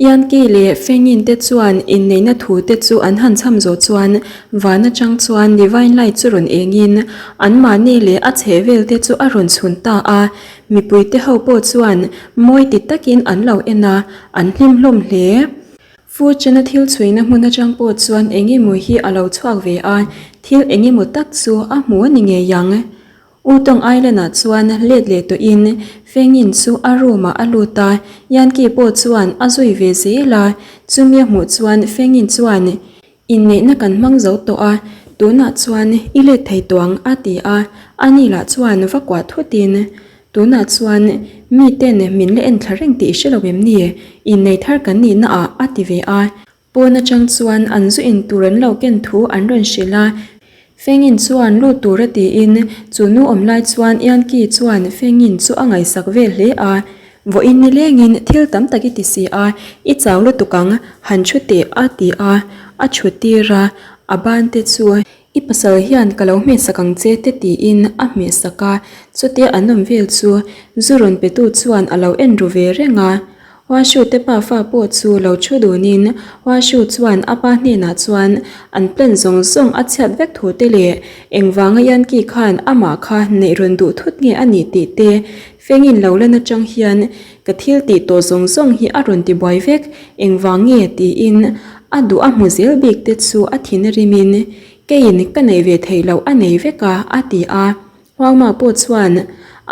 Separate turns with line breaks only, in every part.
Yankee leh Fengin te chuan inneihna thu te chu an han chham zawh chuan van atang chuan Divine Light chu rawn engin anmahni leh a chhehvel te chu a rawn chhun ta a. Mipui te ho pawh chuan mawi ti takin an lo en a, an hlim hlawm hle. Fu Chena thil chhuina hmun atang pawh chuan eng emaw hi a lo chhuak ve a, thil eng emaw tak chu a hmu a ni ngei ang. Utong Island ah chuan let leh tawhin Fengin chu a room ah a lut a, Yankee pawh chuan a zui ve zel a, chumi a hmuh chuan Fengin chuan, Inneihna kan hmang zo tawh a, tunah chuan i let thei tawh ang a ti a, ani lah chuan va kuah thutin, Tunah chuan mi ten min la en thla reng tih i hre lo em ni? Innei thar kan nihna ah a ti ve a. Pawn atang chuan an zu in tur an lo ken thu an rawn hrilh a, Fengin chuan lut tur a tiin chu nu awm lai chuan Yankee chuan Fengin chu a ngaihsak vel hle a, Vawiin ni lengin thil tam tak i ti si a, i chau lutuk ang, han thu teh a ti a, a thu tir a, a ban te chu i pasal hian ka lo hmehsak ang che te tiin a hmehsak a, chutia an awm vel chu zu rawn petu chuan a lo en ru ve reng a. Huashu te pa fa pawh chu lo thu dunin Huashu chuan a pa hnenah chuan an plan zawng zawng a chhiat vek thu te leh engvanga Yankee khan amah kha neih rawn duh thut nge a nih tih te Fengin lo lan atang hian ka thil tih tawh zawng zawng hi a rawn ti buai vek engvang nge tiin a duh a hmu zel bik te chu a thin a rimin keiin ka neih ve theih loh a nei vek a a ti a. Huangma pawh chuan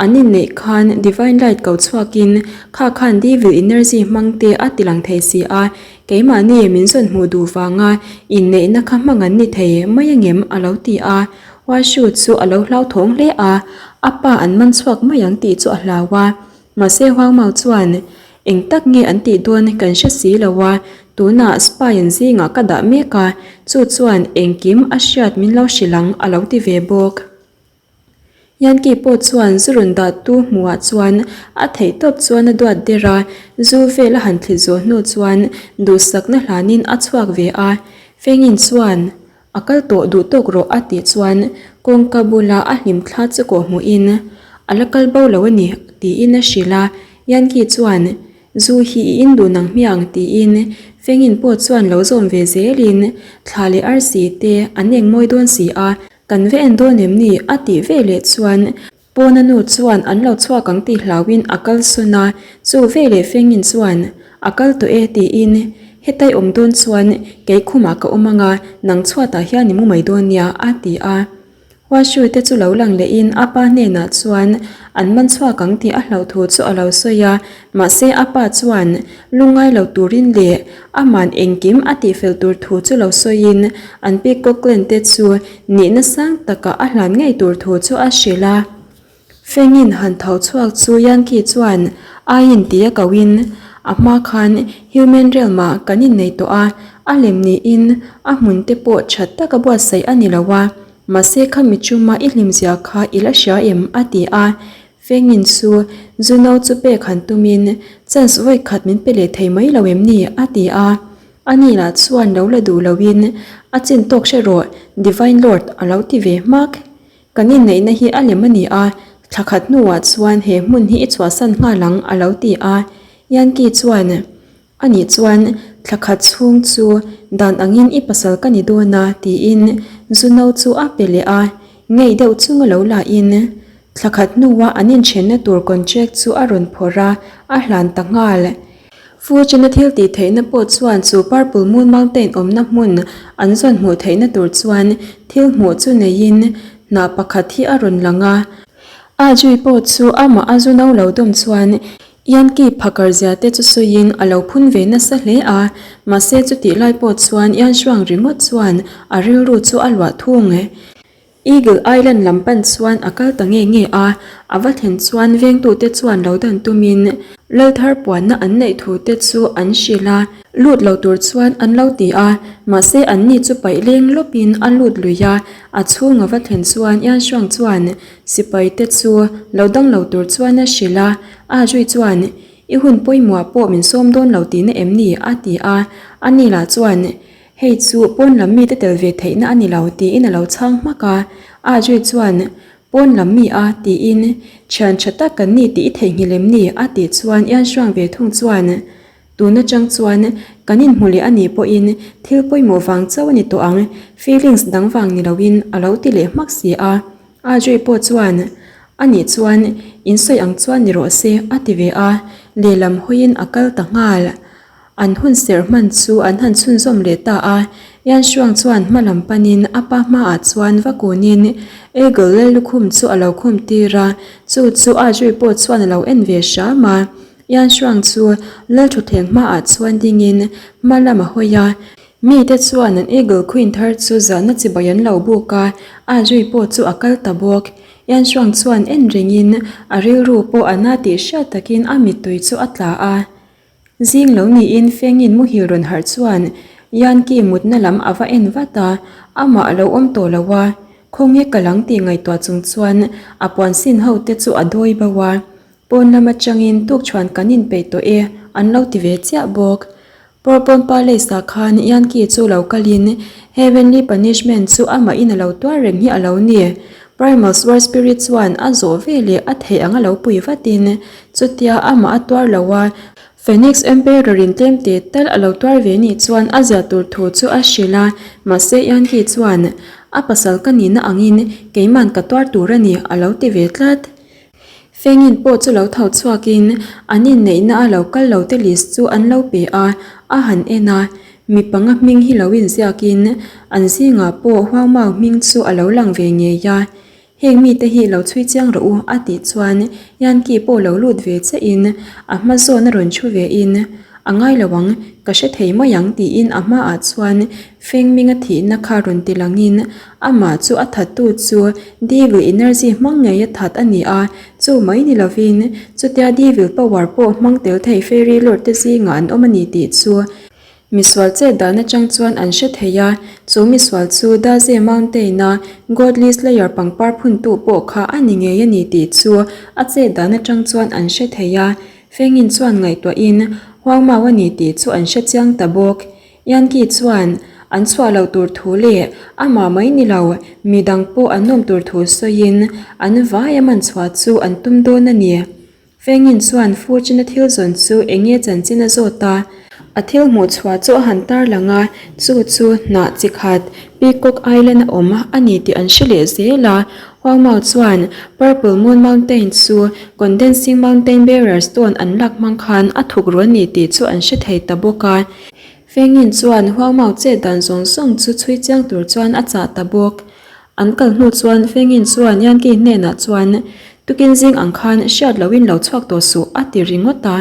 an inneih khan Divine Light ko chhuakin kha khan Devil Energy hmang te a ti lang thei si a, keimahni min zawn hmuh duh vanga inneihna kha hmang an ni thei mai angem a lo ti a. Huashu chu a lo hlauthawng hle a, a pa an man chhuak mai ang tih chu a hlau a. Mahse Huangmau chuan eng tak nge an tih dawn kan hre si lo a, tunah spy an zingah ka dah mek a, chu chuan engkim a hriat min lo hrilh ang a lo ti ve bawk. Yankee pawh chuan zu rawn dah tu hmuhah chuan a theih tawp chuan a duat der a, zu vel a han thlit zawh hnu chuan duhsakna hlanin a chhuak ve a. Fengin chuan a kal tawh duh tawk rawh a tih chuan kawngka bula a hlim thla chu kawh hmuhin a la kal bo lo a ni tiin a hrilh a. Yankee chuan zu hi i in duh nang hmiang tiin Fengin pawh chuan lo zawm ve zelin thla leh arsi te an engmawi dawn si a, Kan ve en dawn em ni? a tih ve leh chuan Pawna nu chuan an lo chhuak ang tih hlauhin a kal sawn a, chu ve leh Fengin chuan a kal tawh e tiin hetai awm dawn chuan kei khumah ka awm ang a, nang chhuatah hian i mu mai dawn nia a ti a. Huashu te chu lo lang lehin a pa hnenah chuan an man chhuak ang tih a hlauh thu chu a lo sawi a, mahse a pa chuan Lungngai lo turin leh aman engkim a tihfel tur thu chu lo sawiin an pi Cochran te chu nihna sang takah a hlan ngei tur thu chu a hrilh a. Fengin han tho chhuak chu Yankee chuan aiin tia koin a hma khan human realm ah kan innei tawh a, a lem niin a hmun te pawh tha taka buatsaih a ni lo a, mahse khami chuma i hlimzia kha i la hria em? a ti a. Fengin chu Juno chu pek han tumin chance vawi khat min pe leh thei mai lo em ni? a ti a. Ani lah chuan lo la duh loin a chin tawk hre rawh Divine Lord a lo ti ve hmak. Kan inneihna hi a lem a ni a, thla khat hnuah chuan he hmun hi i chhuahsan nghal ang a lo ti a. Yankee chuan Anih chuan thla khat chhung chu dan angin i pasal ka ni dawn a tiin Juno chu a pe leh a, ngei deuh chunga lo lahin thla khat hnua an inthenna tur contract chu a rawn phawrh a, a hlan ta nghal. Fu Chena thil tih theihna pawh chuan chu Purple Moon Mountain awmna hmun an zawn hmuh theihna tur chuan thil hmuh chu neiin hnah pakhat hi a rawn lang a. A zui pawh chu amah a Juno lo dawm chuan Yankee phakar zia te chu sawiin a lo phun ve nasa hle a, mahse chutih lai pawh chuan Ian Shuang ringawt chuan a rilru chu a luah thung. Eagle Island lam pan chuan a kal ta nge nge a, a va thlen chuan vengtute chuan lo dan tumin Lalthar puanna an neih thu te chu an hrilh a, lut lo tur chuan an lo ti a, mahse anni chu paih leng lawpin a lut lui a, a chhung a va thlen chuan Ian Shuang chuan Sipai te chu lo dang lo tur chuan a hrilh a, A zui chuan, I hun pawimawh pawh min sawm dawn lo tihna em ni? a ti a. Ani lah chuan, Hei chu pawn lam mite tel ve theihna a ni lo tiin a lo chhang hmak a. A zui chuan, Pawn lam mi a? tiin, Thian tha tak kan ni tih i theihnghilh em ni? a tih chuan Ian Shuang ve thung chuan, Tun atang chuan kan inhmu leh a nih pawhin thil pawimawh vang chauh a ni tawh ang, feelings dang vang ni loin a lo ti leh hmak si a. Audrey pawh chuan, A nih chuan in sawi ang chuan ni rawh se a ti ve a, lehlam hawiin a kal ta nghal. An hun serh hman chu an han chhunzawm leh ta a, Yan Shuang chuan hma lam panin a pa hmaah chuan va kunin Eagle Lallukhum chu a lo khum tir a, chu chu Audrey pawh chuan a lo en ve hram a. Yan Shuang chu Lalthutthleng hmaah chuan dingin hma lam a hawi a, mite chuan an Eagle Queen thar chu zahna chibai an lo buk a, Audrey pawh chu a kal ta bawk. Yan Shuang chuan en rengin a rilru pawh a na tih hriat takin a mittui chu a tla a. Zing lo niin Fengin muhil rawn harh chuan Yankee mutna lam a va en vat a, amah a lo awm tawh lo a, khawnge ka lang tih ngaihtuah chung chuan a puan sin ho te chu a dawi bo a, pawn lam atangin tukchhuan kan inpeih tawh e an lo ti ve chiah bawk. Purple Palace ah khan Yankee chu lo kalin Heavenly Punishment chu amahin a lo tuar reng hi a lo ni. Primal Sword Spirit chuan a zawh ve leh a theih ang a lo pui vatin chutia amah a tuar lo a, Phoenix Emperor in tlem teh tal a lo tuar ve nih chuan a zia tur thu chu a hrilh a, mahse Yankee chuan a pasal ka nihna angin keiman ka tuar tur a ni a lo ti ve tlat. Fengin pawh chu lo tho chhuakin an inneihna a lo kal lo te list chu an lo pe a, a han en a, mi panga hming hi lo inziakin an zingah pawh Huangmau hming chu a lo lang ve ngei a, heng mite hi lo chhui chiang rawh u a tih chuan Yankee pawh lo lut ve chiahin a hma zawn a rawn thu ve in A ngai lo ang, ka hre thei mai ang tiin a hmaah chuan Fengminga thihna kha rawn ti langin amah chu a thattu chu Devil energy hmang ngei a that a ni a, chu mai ni lovin chutia Devil power pawh hmang tel thei Fairy Lord te zingah an awm a ni tih chu misual chet dan atang chuan an hre thei a, chu misual chu Daze Mountain-a Godly Slayer pangpar phuntu pawh kha a ni ngei a ni tih chu a chet dan atang chuan an hre thei a. Fengin chuan ngaihtuahin Huangmau a ni tih chu an hre chiang ta bawk. Yankee chuan an chhuah loh tur thu leh amah mai ni lo mi dang pawh an awm tur thu sawiin an vai a man chhuah chu an tum dawn a ni. Fengin chuan Fuchina thil zawn chu eng nge chanchin a zawt a. A thil hmuh chhuah chu a han tar lang a, chu chu hnah chi khat Peacock Island a awm a ni tih an hre leh zel a. Huangmau chuan Purple Moon Mountain chu Condensing Mountain Bearer Stone an lak hmang khan a thuk ru a ni tih chu an hre thei ta bawk a. Fengin chuan Huangmau chet dan zawng zawng chu chhui chiang tur chuan a chah ta bawk. An kal hnu chuan Fengin chuan Yankee hnenah chuan tukin zing ang khan hriat lohin lo chhuak tawh suh a ti ringawt a.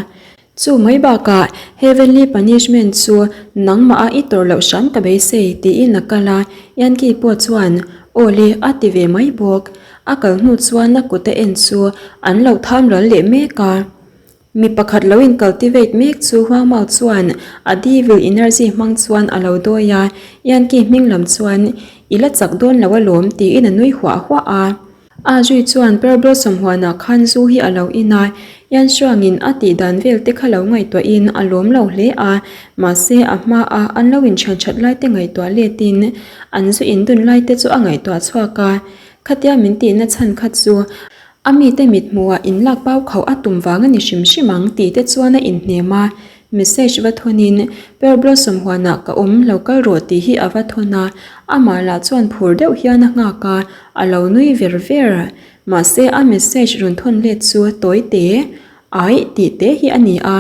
Chu mai bakah Heavenly Punishment chu nangmah a i tawrh loh hram ka beisei tiin a kal a, Yankee pawh chuan Aw le a ti ve mai bawk. A kal hnu chuan a kut a en chu an lo tham ral leh mek a. Mi pakhat lo in cultivate mek chu Huangmau chuan a devil energy hmang chuan a lo dawi a, Yankee hming lam chuan I la chak dawn lo alawm tiin a nui huah huah a. A zui chuan Pearl Blossom huanah khan zu hi a lo in a, Yan Shuangin a tih dan vel te kha lo ngaihtuahin a lawm lo hle a, mahse a hma a an lo inthian that lai te ngaihtuah letin an zu in dun lai te chu a ngaihtuah chhuak a, khatia min tihna chhan kha chu a mite mithmuhah inlak pau khauh a tum vang a ni hrim hrim ang tih te chuan a inhnem a. Message va thawnin Pear Blossom huanah ka awm lo kal rawh tih hi a va thawn a, amah lah chuan phur deuh hian a nghak a, a lo nui ver ver. Mahse a message rawn thawn let chu tawi te, aih tih te hi a ni a.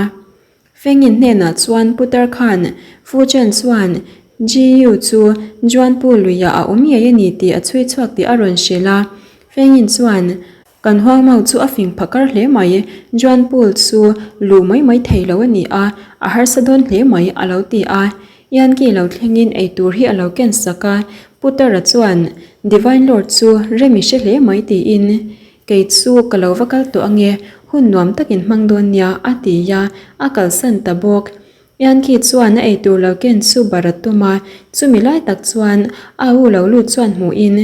Fengin hnenah chuan Putar khan Fu Chen chuan GU chu Juanpu luiah a awm ngei a ni tih a chhui chhuak tih a rawn hrilh a. Fengin chuan Kan huangmau chu a fing phakar hle mai, Juan Pool chu luh mai mai thei lo a ni a, a harsa dawn hle mai a lo ti a. Yankee lo thlengin eitur hi a lo ken sak a, Putara chuan Divine Lord chu rem i hre hle mai tiin, Kei chu ka lo va kal tawh ange, hun nuam takin hmang dawn nia a ti a, a kalsan ta bawk. Yankee chuan a eitur lo ken chu bar a tum a, chumi lai tak chuan a u lo lut chuan hmuhin,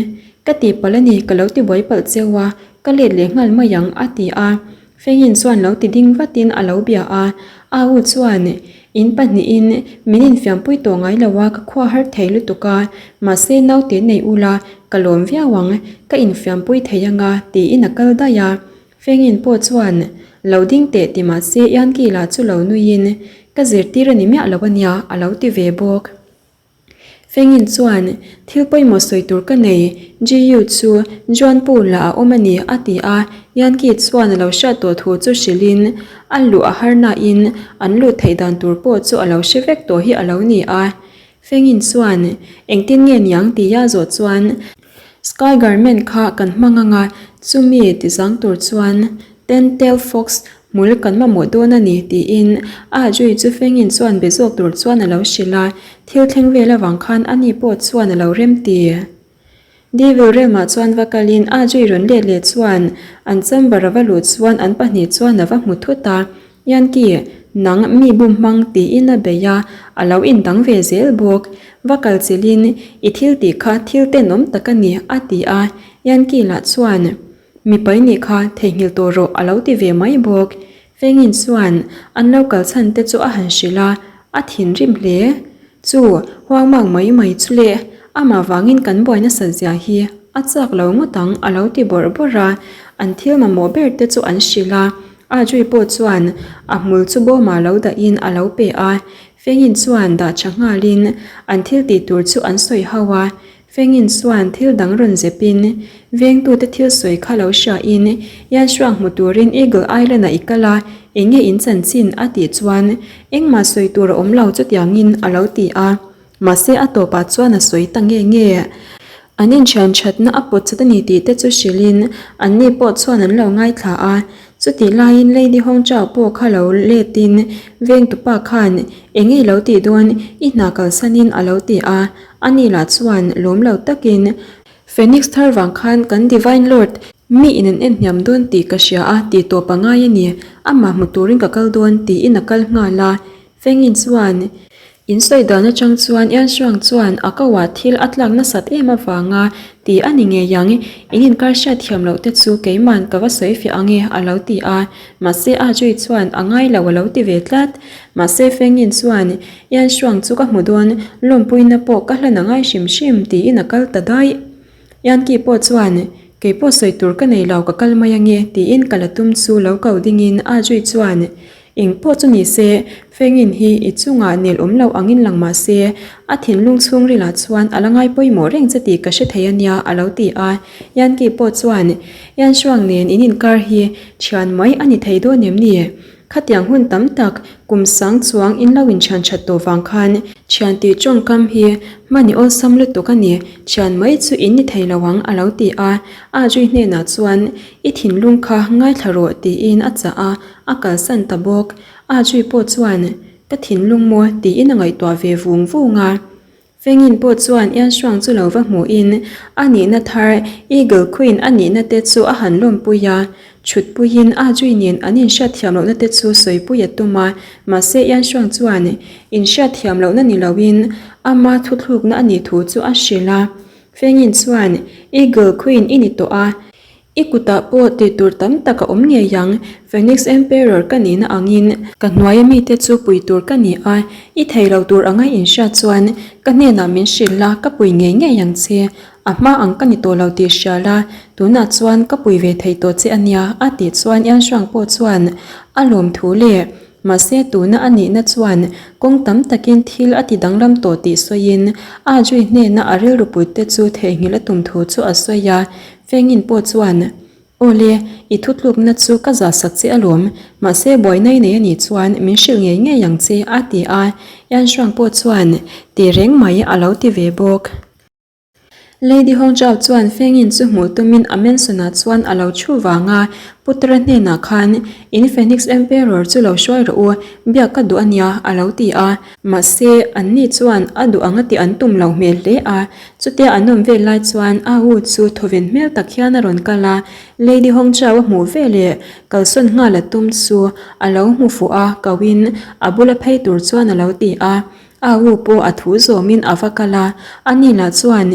Ka tihpalh a ni, ka lo tibuai palh cheu a, ka let leh nghal mai ang, a ti a. Fengin chuan lo ti ding vatin a lo bia a, a u chuan, In pahnihin min infiampui tawh ngai lo a, ka khua har thei lutuk a, mahse naute nei ula, ka lawm viau ang, ka infiampui thei anga, tiin a kal daih a. Fengin pawh chuan, Lo ding teh ti mahse Yankee lah chu lo nuiin, Ka zirtir a ni miah lo a nia, a lo ti ve bawk. Fengin chuan, Thil pawimawh sawi tur ka nei, GU chu Juan Pool-ah a awm a ni, a ti a. Yankee chuan a lo hriat tawh thu chu hrilhin, a luh a har nain an luh theih dan tur pawh chu a lo hre vek tawh hi a lo ni a. Fengin chuan, Engtin nge niang tia zawh chuan, Sky Garment kha kan hmang ang a, chumi tizang tur chuan Ten Tail Fox hmul kan mamawh dawn a ni tiin a Jui chu Fengin chuan be zawk tur chuan a lo hrilh a, thil thleng vel avang khan ani pawh chuan a lo remti. Devil Realm-ah chuan va kalin a Jui rawn let leh chuan an chamber a va luh chuan an pahnih chuan a va hmu thut a, Yankee, nang mi bum hmang tiin a bei a, a lo indang ve zel bawk. Va kal chilhin i thil tih kha thil tenawm tak a ni a ti a, Yankee lah chuan Mipai nih kha theihnghilh tawh rawh a lo ti ve mai bawk. Fengin chuan an lo kal chhan te chu a han hrilh a, a thinrim hle. Chu huangmang mai mai chu leh amah vangin kan buai nasat zia hi a chak lo ngawt ang a lo ti bawrh bawrh a, an thil mamawh ber te chu an hrilh a, Audrey pawh chuan a hmul chu bawmah lo dahin a lo pe a, Fengin chuan dah tha nghalin an thil tih tur chu an sawi ho a, Fengin chuan thil dang rawn zepin, vengtute thil sawi kha lo hriain, Yanhruang hmu turin Eagle Island-ah i kal a, eng nge in chanchin? a tih chuan, Engmah sawi tur a awm lo chutiangin a lo ti a. Mahse a tawpah chuan a sawi ta nge nge. An inthian thatna a pawt chat a ni tih te chu hrilhin anni pawh chuan an lo ngaithla a. Chutih laiin Lady Hongchao pawh kha lo letin vengtupa khan eng nge i lo tih dawn i hna kalsanin a lo ti a. Ani lah chuan lawm lo takin, Phoenix thar vang khan kan Divine Lord mi in an en hniam dawn tih ka hria a tih tawp a ngai a ni, amah hmu turin ka kal dawn tiin a kal nghal a. Fengin chuan in sawi dan atang chuan Yanxuang chuan a koah thil a tlak nasat em avanga ti a ni ngei ang, in inkar hriat thiam loh te chu keiman ka va sawi fiah ang e a lo ti a, mahse A Jui chuan a ngai lo a lo ti ve tlat. Mahse Fengin chuan Ian Shuang chu ka hmu dawn, lawmpuina pawh ka hlan a ngai hrim hrim tiin a kal ta daih. Ian Ki pawh chuan, Kei pawh sawi tur ka nei lo ka kal mai ange tiin ka la tum chu lo ko dingin A Jui chuan, Eng pawh chu ni se, Fengin hi i chungah nel awm lo angin lang mah se, a thinlung chhungrilah chuan a la ngai pawimawh reng che tih ka hre thei a nia a lo ti a. Ian Ki pawh chuan, Ian Shuang nen in inkar hi thian mai a ni thei dawn em ni? Khatiang hun tam tak kum sang chuang in lo inthian that tawh vang khan thian tih tawngkam hi hmani awlsam lutuk a ni, thian mai chu in ni thei lo ang a lo ti a, Audrey hnenah chuan i thinlung kha ngaithla rawh tiin a chah a, a kalsan ta bawk. Audrey pawh chuan ka thinlung maw tiin a ngaihtuah ve vung vung a. Fengin pawh chuan Ian Shuang chu lo va hmuhin a nihna thar Eagle Queen a nihna te chu a han lawmpui a, chhutpuiin A Jui nen an inhriatthiam lohna te chu sawipui a tum a, mahse Ian Shuang chuan inhriatthiam lohna ni loin ama thuthlukna a nih thu chu a hrilh a. Fengin chuan Eagle Queen i ni tawh a, I kutah pawh tih tur tam tak a awm ngei ang, Phoenix Emperor ka nihna angin ka hnuaia mite chu pui tur ka ni a, i thei lo tur anga i inhriat chuan ka hnenah min hrilh la, ka pui ngei ngei ang che. A hma ang ka ni tawh lo tih hria la, tunah chuan ka pui ve thei tawh che a nia, a tih chuan Ian Shuang pawh chuan a lawm thu leh mahse tuna a nihna chuan kawng tam takin thil a ti danglam tawh tih sawiin a zui hnena a rilru puite chu theihnghilh a tum thu chu a sawi a. Fengin pawh chuan, Awle, i thutlukna chu ka zahsak che alawm, mahse buaina i nei anih chuan min hrilh ngei ngei ang che, a ti a. Yan Shuang pawh chuan, Ti reng mai, a lo ti ve bawk. Lady Hong Chao chuan Fengin chu hmuh tumin a mansion-ah chuan a lo thu vang a, Putara hnenah khan, In Phoenix Emperor chu lo hruai rawh u, biak ka duh a nia, a lo ti a. Mahse, anni chuan a duh anga tih an tum lo hmel hle a. Chutia an awm vel lai chuan a u chu thawven hmel tak hian a rawn kal a, Lady Hong Chao a hmuh ve leh kalsawn nghal a tum chu a lo hmu fuh a, koin a bula phei tur chuan a lo ti a. A u pawh a thu zawmin a va kal a, ani lah chuan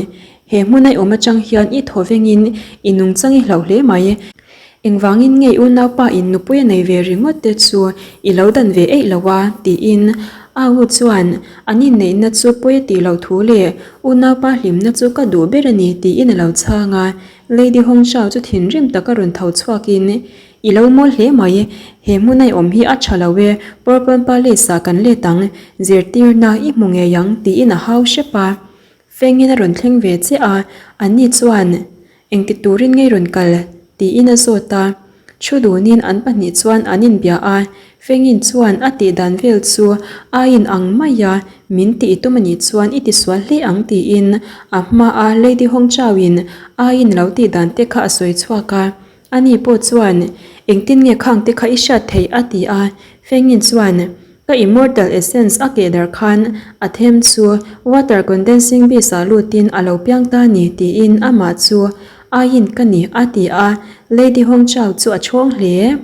he hmun a i awm atang hian i thawvengin i nungchang i hlauh hle mai. Engvangin nge i unaupa in nupui a nei ve ringawt te chu i lo dan ve eih lo a? tiin a u chuan an inneihna chu pawi a tih loh thu leh unaupa hlimna chu ka duh ber a ni tiin a lo chhang a. Lady Hongshao chu thinrim taka rawn tho chhuakin. I lo mawl hle mai, he hmun a i awm hi a tha lo e, Purple Palace ah kan let ang, zirtirna i hmu ngei ang tiin a hau hrep a. Fengin a rawn thleng ve chiah a, anni chuan engti turin ngei rawn kal tiin a zawt a. Thu dunin an pahnih chuan an inbia a, Fengin chuan a tih dan vel chu a in ang mai a, min tih i tum a nih chuan i tisual hle ang tiin a hmaa Lady Hongchauin a in lo tih dan te kha a sawi chhuak a. Ani pawh chuan, Engtin nge khang te kha i hriat theih? a ti a. Fengin chuan, Ka immortal essence a keh dar khan a them chu water condensing beast ah lutin a lo piang ta ni tiin amah chu aiin ka ni a ti a. Lady Hongchao chu a chhawng hle.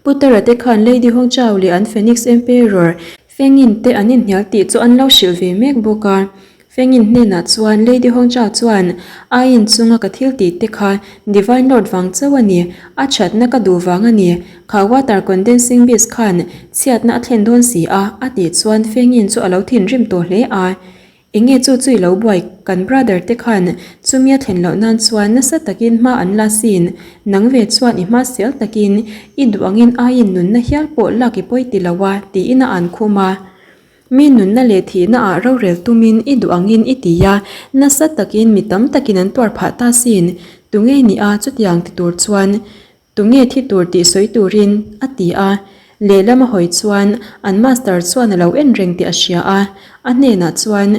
Putara te khan Lady Hongchao leh an Phoenix Emperor Fengin te an inhnial tih chu an lo hrilh ve mek bawk a. Fengin hnenah chuan Lady Hongchao chuan Ain chunga ka thil tih te kha Divine Lord vang chauh a ni, a thatna ka duh vang a ni, kha water condensing beast khan chhiatna a thlen dawn si a, a tih chuan Fengin chu a lo thinrim tawh hle a. Enge chu chu i lo buai, kan brother te khan chumi a thlen loh nan chuan nasa takin hma an la sin, nang ve chuan i hma sel takin i duh angin aiin nunna hial pawh lak i pawi ti lo a, tiin a an khum a. Mi nunna leh thihna ah rorel tumin i duh angin i ti a, nasa takin mi tam takin an tuar phah ta sin, tunge ni a chutiang ti tur chuan Tunge thi tur tih sawi turin? a ti a. Lehlam a hawi chuan an master chuan a lo en reng tih a hria a, a hnenah chuan,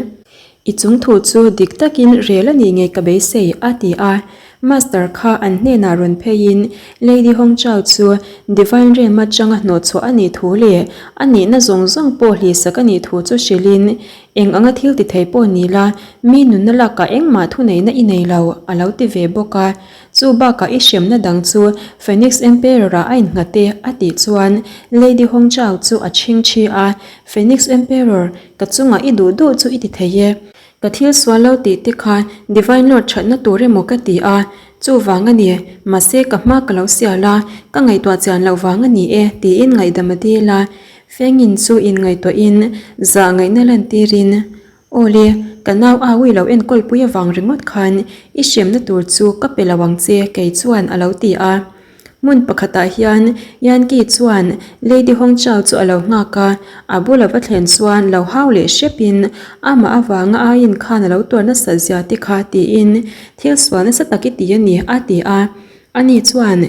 I chung thu chu dik takin rel a nih ngei ka beisei, a ti a. Master kha an hnenah rawn pheiin Lady Hongchao chu Divine Realm atanga hnawhchhuah a nih thu leh a nihna zawng zawng pawh hlihsak a nih thu chu hrilhin, Eng anga thil ti thei pawh ni la, mi nunna lakah engmah thuneihna i nei lo, a lo ti ve bawk a. Chu bakah i hremna dang chu Phoenix Emperor-ah a innghat e, a tih chuan Lady Hongchao chu a chhing thi a, Phoenix Emperor, ka chungah i duh duh chu i ti thei e. Ka thil sual lo tih te kha Divine Lord thatna tur emaw ka ti a, chuvang a ni, mahse ka hma ka lo sial a, ka ngaihtuah chian loh vang a ni e, tiin ngaihdam a dil a. Fengin chu inngaihtuahin zah ngaihna lantirin, Awle, ka nau Awi lo enkawl pui avang ringawt khan i hremna tur chu ka pe lo ang che kei chuan a lo ti a. Hmun pakhatah hian Yankee chuan Lady Hongchao chu a lo nghak a, a bula va thlen chuan lo hau leh hrepin amah avanga aiin khan a lo tuar nasat zia te kha tiin thil sual nasa tak i ti a ni a ti a. Ani chuan,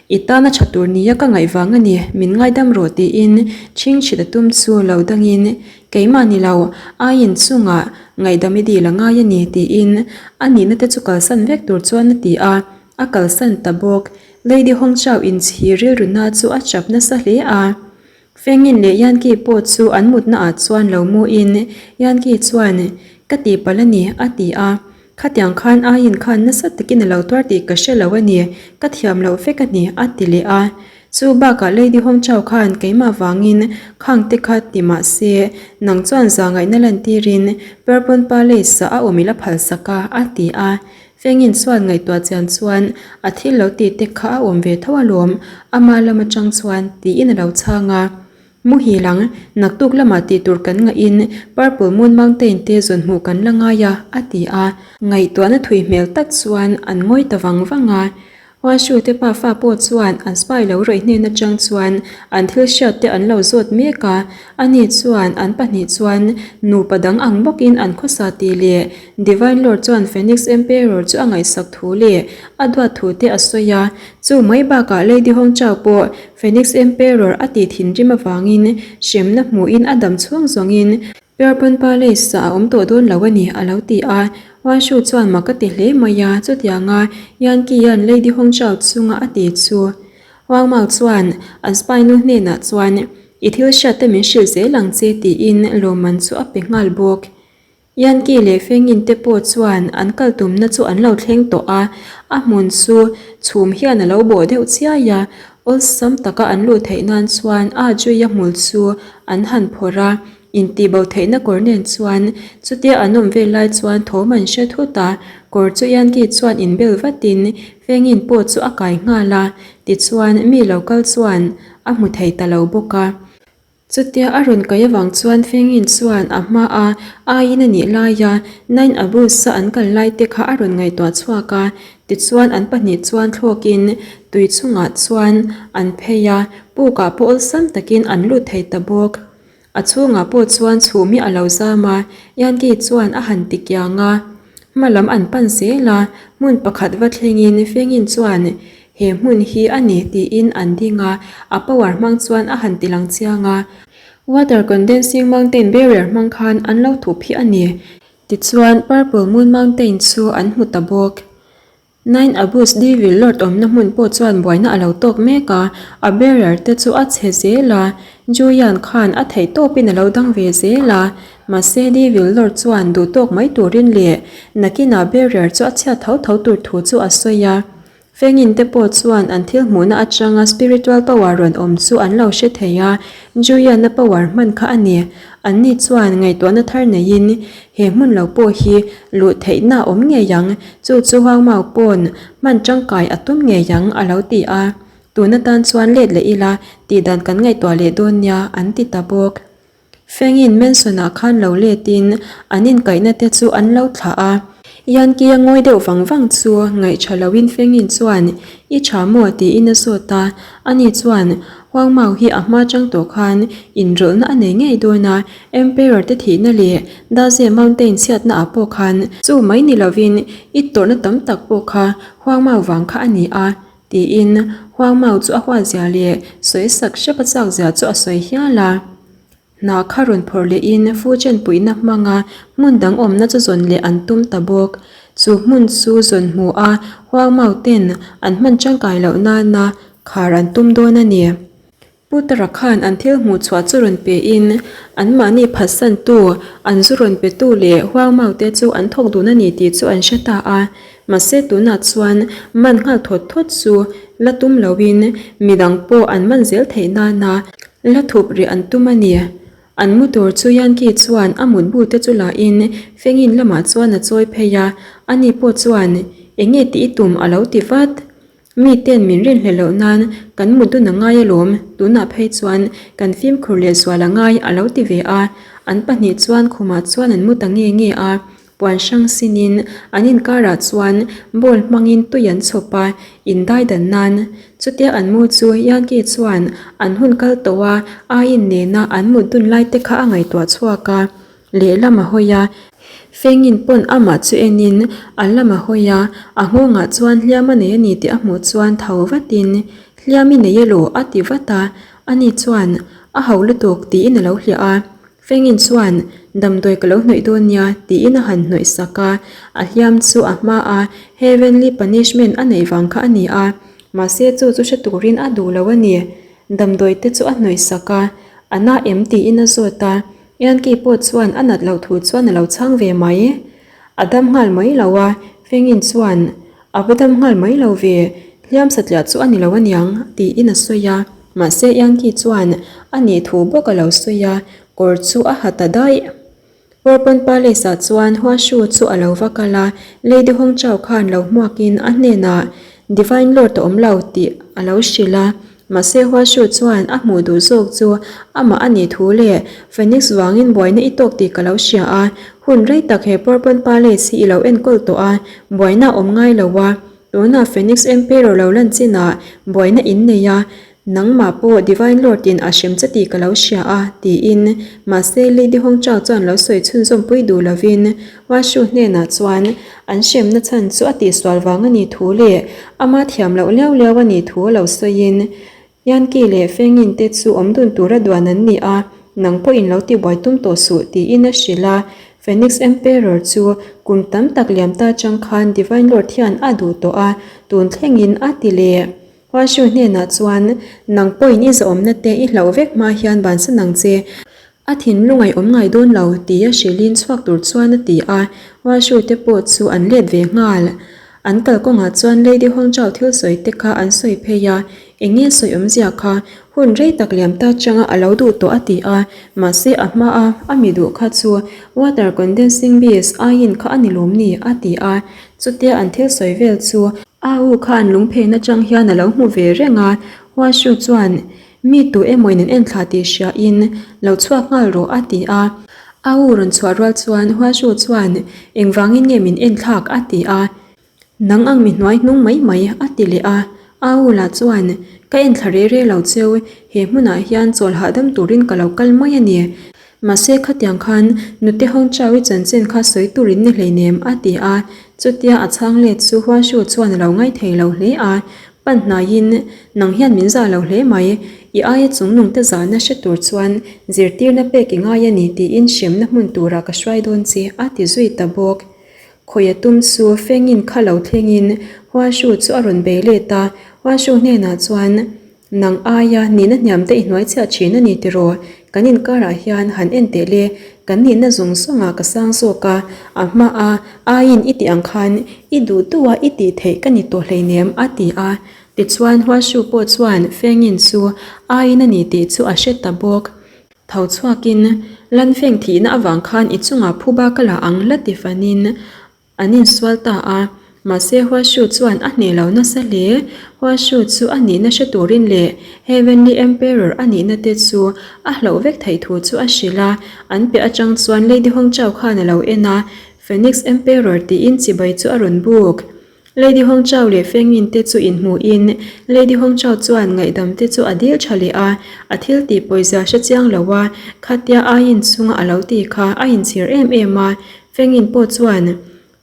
I tana tha tur nia ka ngaih vang a ni, min ngaidam rawh tiin chhingchhit a tum chu lo dangin, Keimah ni lo, aiin chungah ngaihdam i dil a ngai a ni tiin a nihna te chu kalsan vek tur chuan a ti a, a kalsan ta bawk. Lady Hongchao inchhir rilruna chu a chap nasa hle a. Fengin leh Yankee pawh chu an mutna ah chuan lo mu in Yankee chuan, Ka tihpalh a ni, a ti a. Khatiang khan aiin khan nasa takin a lo tuar tih ka hre lo a ni, ka thiam loh vek a ni, a ti leh a. Chu bakah Lady Hongchao khan keimah vangin khang te kha ti mah se, nang chuan zahngaihna lantirin Purple Palace ah a awm i la phalsak a, a ti a. Fengin chuan ngaihtuah chian chuan a thil lo tih te kha a awm ve tho alawm, ama lam atang chuan tiin a lo chhang a. Muhil ang, naktuk lamah tih tur kan ngahin Purple Moon Mountain te zawn hmuh kan la ngai a, a ti a. Ngaihtuahna thui hmel tak chuan an ngawi ta vang vang a. Huashu te pafa pawh chuan an spy lo rawih hnen atang chuan an thil hriat te an lo zawt mek a, ani chuan an pahnih chuan nupa dang ang bawkin an khawsa tih leh Divine Lord chuan Phoenix Emperor chu a ngaihsak thu leh a duat thu te a sawi a, chu mai bakah Lady Hongchao pawh Phoenix Emperor a tih thinrim avangin hremna hmuhin a dam chhung zawngin Purple Palace ah a awm tawh dawn lo a ni, a lo ti a. Wanshu chuan mak a ti hle mai a, chutianga Yankee-a'n Lady Hongchao chunga a ti chu. Wang Mao chuan an spy nu hnenah chuan, I thil hriat te min hrilh zel ang che tiin lawmman chu a pe nghal bawk. Yankee leh Fengin te pawh chuan an kal tumna chu an lo thleng tawh a, a hmun chu chhum hian a lo bawh deuh chiai a, awlsam taka an luh theih nan chuan a Juia hmul chu an han phawrh a. Intihbo theihna kawr nen chuan chutia an awm vel lai chuan thawm an hre thut a, kawr chu Yankee chuan inbel vatin Fengin pawh chu a kai nghal a, tichuan mi lo kal chuan a hmu thei ta lo bawk a. Chutia a rawn kai avang chuan Fengin chuan a hma a aiin a nih laia Nine Abus-a an kal lai te kha a rawn ngaihtuah chhuak a. Tichuan an pahnih chuan thlawkin tui chungah chuan an phei a, pukah pawh awlsam takin an lut thei ta bawk. A chhungah pawh chuan chhum hi a lo zam a, Yankee chuan a han ti kiang a. Hma lam an pan zel a, hmun pakhat va thlengin Fengin chuan he hmun hi a ni tiin an ding a, a power hmang chuan a han ti lang chiang a. Water condensing mountain barrier hmang khan an lo thup hi a ni. Tichuan Purple Moon Mountain chu an hmu ta bawk. Nine Abus Devil Lord awmna hmun pawh chuan buaina a lo tawk mek a, a barrier te chu a chhe zel a, Julian khan a theih tawpin a lo dang ve zel a, mahse Devil Lord chuan duh tawk mai turin leh nakinah barrier chu a chhiat tho tho tur thu chu a sawi a. Fengin te pawh chuan an thil hmuhna atanga spiritual power rawn awm chu an lo hre thei a, Julian-a power hman kha a ni. Anni chuan ngaihtuahna thar neiin He hmun lo pawh hi luh theihna a awm ngei ang, chu chu Huangmau pawn hman tangkai a tum ngei ang a lo ti a. Tun atan chuan let leh ila tih dan kan ngaihtuah leh dawn nia an ti ta bawk. Fengin Manson-ah khan lo letin an inkaihna te chu an lo thlah a. Yankee-a ngawi deuh vang vang chu ngaih tha loin Fengin chuan I tha maw? tiin a zawt a. Ani chuan Huangmau hi a hma chang tawh khan inrawlhna a nei ngei dawn a, Emperor te thihna leh Daze Mountain chhiatna ah pawh khan chu mai ni lovin i tawrhna tam tak pawh kha Huangmau vang kha a ni a, tiin Huangmau chu a huatzia leh sawisak hrep a chakzia chu a sawi hial a. Hna kha rawn phawrh lehin fu chenpuihna hmanga hmun dang awmna chu zawn leh an tum ta bawk. Chu hmun chu zawn hmu a Huangmau ten an hman tangkai loh nana khar an tum dawn a ni. Putara khan an thil hmuh chhuah chu rawn pe in anmahni phatsantu, an zu rawn petu leh Huangmau te chu an thawk dun a ni tih chu an hre ta a. Mahse tunah chuan man nghal thawt thawt chu la tum loin midang pawh an man zel theih nana la thup rih an tum a ni. An mu tur chu Yankee chuan a mutbu te chu la in Fengin lamah chuan a chawi phei a, ani pawh chuan eng nge tih i tum a lo ti vat. Mi ten min rinhleh loh nan kan mut dun a ngai alawm, tunah phei chuan kan fimkhur leh zual a ngai a lo ti ve a. An pahnih chuan khumah chuan an mu ta nge nge a, puan hrang sinin an inkarah chuan ball hmangin tui an chhawp a, indai dan nan. Chutia an mu chu Yankee chuan an hun kal tawh a, aiin nena an mut dun lai te kha a ngaihtuah chhuak a. Lehlam a hawi a, Fengin pawn amah chu enin a lam a hawi a, a nghawngah chuan hliam a nei a ni tih a hmuh chuan tho vatin, Hliam i nei elaw? a ti vat a, ani chuan, A ho lutuk tiin a lo hliah a. Fengin chuan, Damdawi ka lo hnawih dawn nia tiin a han hnawih sak a, a hliam chu a hma a Heavenly Punishment a neih vang kha a ni a, mahse chu chu hre turin a duh lo a ni. Damdawi te chu a hnawih sak a, a na em tiin a zawt a, Yankee pawh chuan a nat loh thu chuan a lo chhang ve mai. A dam nghal mai lo a, Fengin chuan, A va dam nghal mai lo ve, hliam satliah chu a ni lo aniang, tiin a sawi a. Mahse Yankee chuan a nih thu bawk a lo sawi a, kawr chu a ha ta daih. Purpon Palace ah chuan Huashu chu a lo va kal a, Lady Hongchao khan lo hmuakin a hnenah Divine Lord a awm lo tih a lo hrilh a. Mahse Huashu chuan a hmuh duh zawk chu amah a nih thu leh Phoenix vangin buaina i tawk tih ka lo hria a, hun rei tak he Purpon Palace hi i lo enkawl tawh a, buaina a awm ngai lo a, tunah Phoenix Emperor lo lan chinah buaina in nei a, nangmah pawh Divine Lord in a hrem che tih ka lo hria a, tiin mahse Lady Hongchao chuan lo sawi chhunzawm pui duh lovin Huashu hnenah chuan an hremna chhan chu a tihsual vang a nih thu leh ama thiam loh liau liau a nih thu a lo sawiin Yankee leh Fengin te chu awm dun tura duan an ni a, nang pawhin lo tibuai tum tawh suh tiin a hrilh a. Phoenix Emperor chu kum tam tak liam ta chang khan Divine Lord hian a duh tawh a, tun thlengin a ti leh. Huashu hnenah chuan nang pawhin i zahawmna te i hlauh vek hma hian bansan ang che. A thinlung a awm ngai dawn lo tih a hrilhin chhuak tur chuan a ti a, Washu te pawh chu an let ve nghal. An kalkawngah chuan Lady Hongchao thil sawi te kha an sawi phei a, eng nge sawi awmzia kha hun rei tak liam ta changa a lo duh tawh a ti a, mahse a hma a a mi duh kha chu water condensing beast aiin kha a ni lawm ni a ti a, chutia an thil sawi vel chu a u khan lungphen atang hian a lo hmu ve reng a, Washu chuan Mi tu emawin an enthla tih hria in lo chhuak nghal rawh a ti a. A u rawn chhuah rual chuan Huashu chuan engvangin nge min enthlak a ti a. Nang ang mi hnuai hnung mai mai, a ti leh a. Au lah chuan, Ka en thla re re lo cheu, he hmunah hian chawl hahdam turin ka lo kal mai a ni. Mahse khatiang khan nute Hong Chau i chanchin kha sawi turin ni hleinem, a ti a. Chutia a chhang let chu Hua Shu chuan a lo ngaithei lo hle a. Pan hnaiin, Nang hian min zah lo hle mai, i aia chungnungte zahna hre tur chuan zirtirna pek i ngai a ni tiin hremna hmun turah ka hruai dawn che, a ti zui ta bawk. Khawia tum chu Fengin kha lo thlengin Hua Shu chu a rawn bei let a, Hua Shu hnenah chuan, Nang aia nihna hniam te i hnuai chhiah thin a ni tiraw? Kan inkarah hian han en teh le, kan nihna zawng zawngah ka sang zawk a, a hmaa aiin i tih ang khan i duh duha i tih theih ka ni tawh hleinem a ti a. Tichuan Hua Shu pawh chuan Fengin chu aiin a ni tih chu a hre ta bawk. Tho chhuakin, Lanfeng thihna avang khan i chungah phuba ka la ang la ti fanin an insual ta a. Mahse Huashu chuan a hneh lo nasa hle. Huashu chu a nihna hre turin leh Heavenly Emperor a nihna te chu a hloh vek theih thu chu a hrilh a. An piah atang chuan Lady Hongchao khan a lo en a, Phoenix Emperor tiin chibai chu a rawn buk. Lady Hongchao leh Feng Yin te chu inhmuhin Lady Hongchao chuan ngaihdam te chu a dil tha leh a, a thil tih pawizia hre chiang lo a, khatia a inchhunga a lo ti kha a inchhir em em a, Feng Yin pawh chuan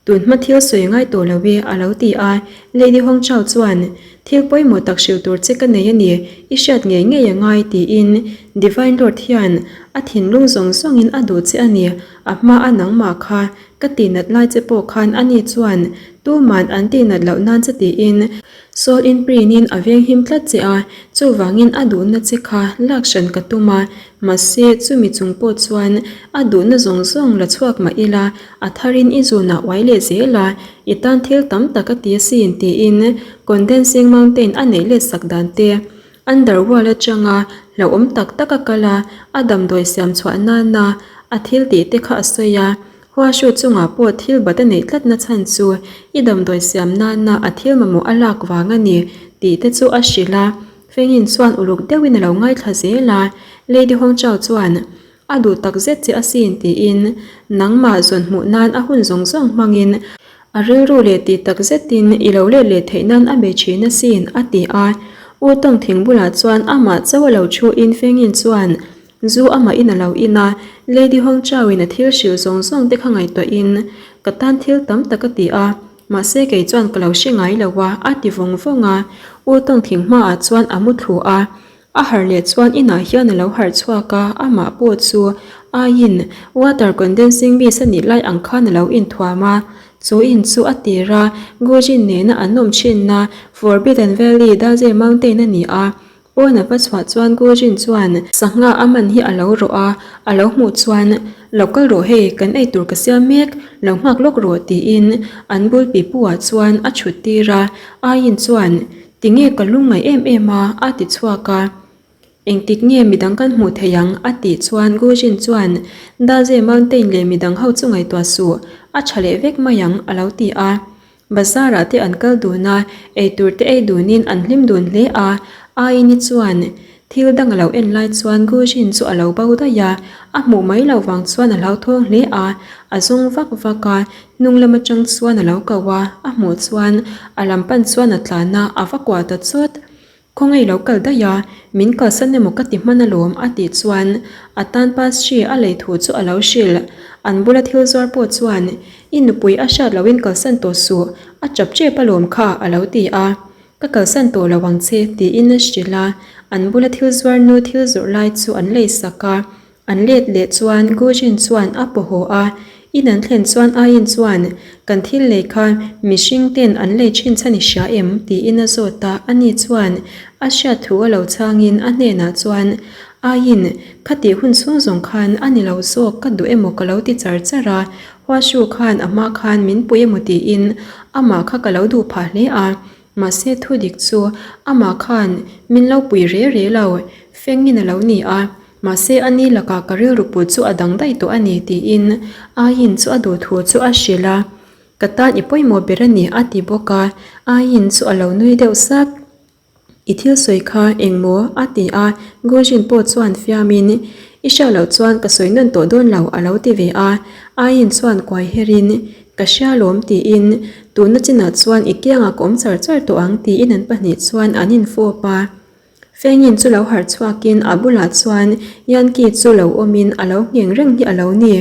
tun hma thil sawi ngai tawh lo e a lo ti a, Lady Hongchao chuan thil pawimawh tak hrilh tur che ka nei a ni, i hriat ngei ngei a ngai tiin Divine Lord hian a thinlung zawng zawngin a duh che a ni, a hma a nangmah kha Ka tihnat lai che pawh khan ani chuan tuman an tihnat loh nan che tiin Saul in print in a veng him tlat che a, chuvangin a duhna che kha lak hran ka tum a, mahse chumi chung pawh chuan a duhna zawng zawng la chhuak mah ila a tharin i zunah uai leh zel a, i tan thil tam tak a ti asin tiin Condensing Mountain a neih let sak dan te Underworld atanga hlauhawm tak tak a kal a, a damdawi siam chhuah nana a thil tih te kha a sawi a. Huashu chungah pawh thil bat a neih tlatna chhan chu i damdawi siam nana a thil mamawh a lak vang a ni tih te chu a hrilh a. Fengin chuan uluk deuhin a lo ngaithla zel a, Lady Hongchao chuan A duh tak zet che asin tiin nangmah zawn hmuh nan a hun zawng zawng hmangin a rilru leh tih tak zetin i lo let leh theih nan a bei thin asin a ti a. U Tawng thing bulah chuan amah chauh a lo thu in Fengin chuan zu amahin a lo in a, Lady Hong Chau in a thil hrilh zawng zawng te kha ngaihtuah in ka tan thil tam tak a ti a, mahse kei chuan ka lo hre ngai lo a a ti vawng vawng a. U Tawng thing hmaah chuan a mu thlu a. A harh leh chuan inah hian a lo harh chhuak a, amah pawh chu aiin water condensing mist a nih lai ang khan a lo inthuam a. Chu in chu a tir a, Gujin nena an awm thinna Forbidden Valley Daze Mountain a ni a. Pawn a va chhuah chuan Gujin chuan sangha a man hi a lo rawh a, a lo hmuh chuan Lo kal rawh hei, kan ei tur ka siam mek, lo nghak lawk rawh tiin an bul pipu ah chuan a chhut tir a. Aiin chuan Tinge ka lungngaih em em a? a ti chhuak a. Engtik nge midang kan hmuh theih ang? a tih chuan Gujin chuan Daze Mountain leh midang ho chu ngaihtuah suh, a tha leh vek mai ang a lo ti a. Bazar ah te an kal dun a, eitur te ei dunin an hlim dun hle a. Aini chuan thil dang a lo en lai chuan Gujin chu a lo bo daih a, a hmuh mai loh vang chuan a hlauthawng hle a, a zawng vak vak a. Hnung lam atang chuan a lo ko a, a hmuh chuan a lam pan chuan a tlan a, a va kuah ta chawt. Khawngaih lo kal daih a, min kalsan emaw ka ti hman alawm a tih chuan a tan pastry a lei thu chu a lo hrilh. An bula thil zuar pawh chuan I nupui a hriat loin kalsan tawh suh, a chap chep alawm kha a lo ti a. Ka kalsan tawh lo ang che tiin a hrilh a, an bula thil zuar nu thil zawrh lai chu an lei sak a. An let leh chuan Gujin chuan a paw haw a, in an thlen chuan Ayin chuan, Kan thil lei kha mihring ten an lei thin chhan i hria em? tiin a zawt a, ani chuan a hriat thu a lo chhangin a hnenah chuan, Ayin, khatih hun chhung zawng khan a ni lo zawk ka duh emaw ka lo ti char char a, Huashu khan a hma khan min pui emaw tiin amah kha ka lo duh phah hle a, mahse thu dik chu amah khan min lo pui re re lo, fengin a lo ni a. Mahse a ni lakah ka rilru put chu a dang daih tawh a ni tiin Ayin chu a duh thu chu a hrilh a, Ka tan i pawimawh ber a ni a ti bawk a, Ayin chu a lo nui deuh sak. I thil sawi kha engmaw? a ti a, Gujin pawh chuan fiamin I hriat loh chuan ka sawi nawn tawh dawn lo a lo ti ve a, Ayin chuan kuai herin. Ka hria lawm tiin tuna chinah chuan i kiangah ka awm char char tawh ang tiin an pahnih chuan an infawp a. Fengin chu lo harh chhuakin a bulah chuan Yankee chu lo awmin a lo ngheng reng hi a lo ni.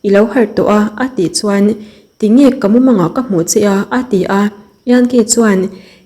I lo harh tawh a a tih chuan Tinge ka mumangah ka hmuh che a a ti a. Yankee chuan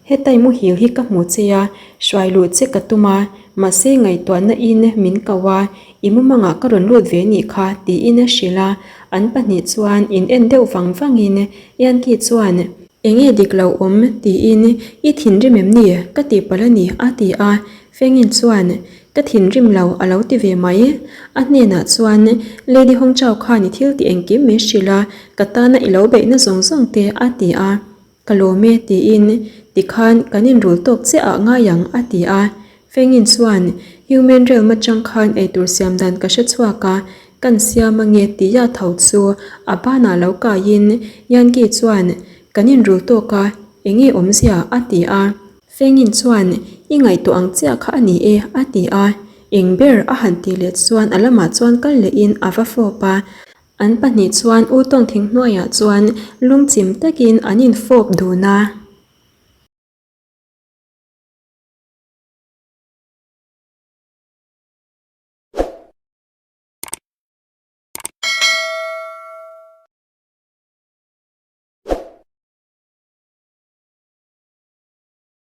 Hetai muhil hi ka hmuh che a, hruai luh che ka tum a, mahse ngaihtuahna in min ko a, i mumangah ka rawn lut ve nih kha tiin a hrilh a. An pahnih chuan in en deuh vang vangin Yankee chuan Enge dik lo awm? tiin I thinrim em ni? Ka tih palh a ni a ti a. Fengin chuan Ka thinrim lo a lo ti ve mai. A hnenah chuan Lady Hongchao khan i thil tih engkim min hrilh a, ka tana i lo beihna zawng zawng te a ti a. Ka lawm e tiin tikhan kan inrul tawk chiah ah ngai ang a ti a. Fengin chuan Human Realm atang khan eitur siam dan ka hre chhuak a, kan siam ange tia tho chu a banah lo kaiin Yankee chuan kan inrul tawk a, enge awmzia a ti a. Fengin chuan I ngaihtuah ang chiah kha a ni e a ti a, eng ber a han tih leh chuan a lamah chuan kal lehin a va fawp a. An pahnih chuan U Tawng thing hnuaiah chuan lungchim takin an infawp dun a.